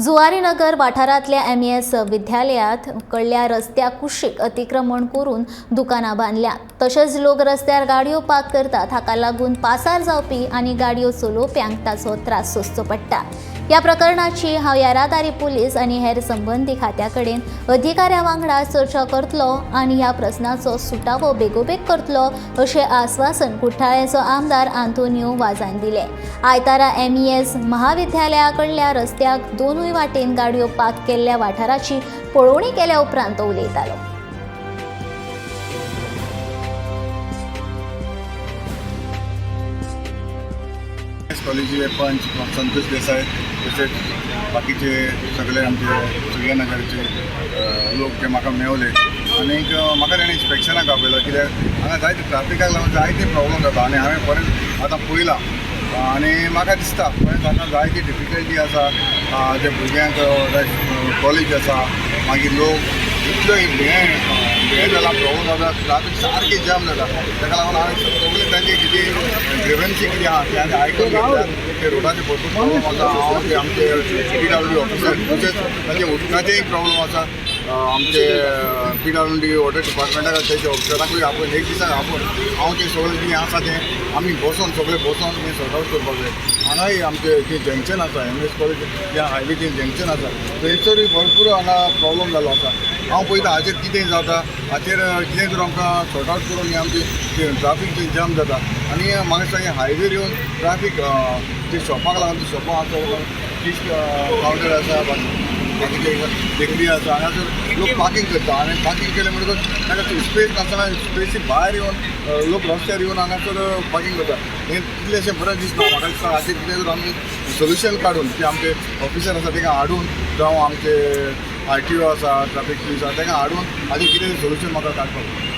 जुवारीनगर वाठारांतल्या एमईएस विद्यालयात कडल्या रस्त्या कुशीक अतिक्रमण करून दुकानां बांदल्यात. तशेंच लोक रस्त्यार गाडयो पार्क करतात. हाका लागून पासार जावपी आनी गाडयो चलोवप्यांक ताचो त्रास सोंसचो पडटा. ह्या प्रकरणाची हांव येरादारी पुलीस आनी हेर संबंदी खात्या कडेन अधिकाऱ्यां वांगडा चर्चा करतलो आनी ह्या प्रस्नाचो सुटावो बेगोबेग करतलो अशें आस्वासन कुठ्ठाळेचो आमदार आंतोनियो वाजान दिलें. आयतारा एमईएस महाविद्यालया कडल्या रस्त्याक दोनूय वाटेन गाडयो पार्क केल्ल्या वाठाराची पळोवणी केल्या उपरांत तो उलयतालो. कॉलेजीचे पंच संतोष देसाय तशेंच बाकीचे सगळे आमचे सूर्यनगरचे लोक ते म्हाका मेवले आनीक म्हाका तेणें इन्स्पेक्शनाक आपयलो, कित्याक हांगा जायते ट्राफिकाक लागून जायते प्रॉब्लम जाता आनी हांवें परत आतां पळयलां आनी म्हाका दिसता परत हांगा जायती डिफिकल्टी आसा. ते भुरग्यांक कॉलेज आसा, मागीर लोक इतलो हें जाला, प्रॉब्लम जाता, ट्राफीक सारकी जाम जाता. ताका लागून हांवें सगळें तांचे कितें ग्रिवन्सी कितें आहा तें हांवें आयकून घेतल्या. ते रोडाचे भरपूर प्रॉब्लम आसा. हांव ते आमचे पीडब्ल्यू ऑफिसर तशेंच तांचे उदकाचेय प्रॉब्लम आसा. आमचे पीडब्ल्यू डी वॉटर डिपार्टमेंटाक तेच्या ऑफिसराकूय आपोवन एक दिसाक आपोवन हांव तें सगळें कितें आसा तें आमी बसोन सगळें बसोन तें सॉर्ट आवट करपाक जाय. हांगाय आमचे जें जंक्शन आसा, एमएस कॉलेज ज्या हायवेचें जंक्शन आसा, थंयसरूय भरपूर हांगा प्रॉब्लम जाल्लो आसा. हांव पळयता हाचेर कितें जाता, हाचेर कितें तर आमकां सॉर्ट आवट करून हें आमची ट्राफीक जी जाम जाता आनी म्हाका दिसता हायवेर येवन ट्राफीक जे शॉपाक लागून ती शॉपां आसा, फीश कावंटर आसा, बाकीचे बेकरी आसा, हांगासर लोक पार्कींग करता आनी पार्कींग केलें म्हणटकच ताका स्पेस नासतना स्पेसी भायर येवन लोक रस्त्यार येवन हांगासर पार्कींग करता. हें तितलेंशें बरें दिसना म्हाका. दिसता हाचेर कितें तर आमी सोल्युशन काडून की आमचे ऑफिसर आसा तांकां हाडून, जावं आमचे आरटीओ आसा, ट्राफीक पुलीस आसा तांकां हाडून हाजेर कितें सोल्युशन म्हाका काडपाक जाय.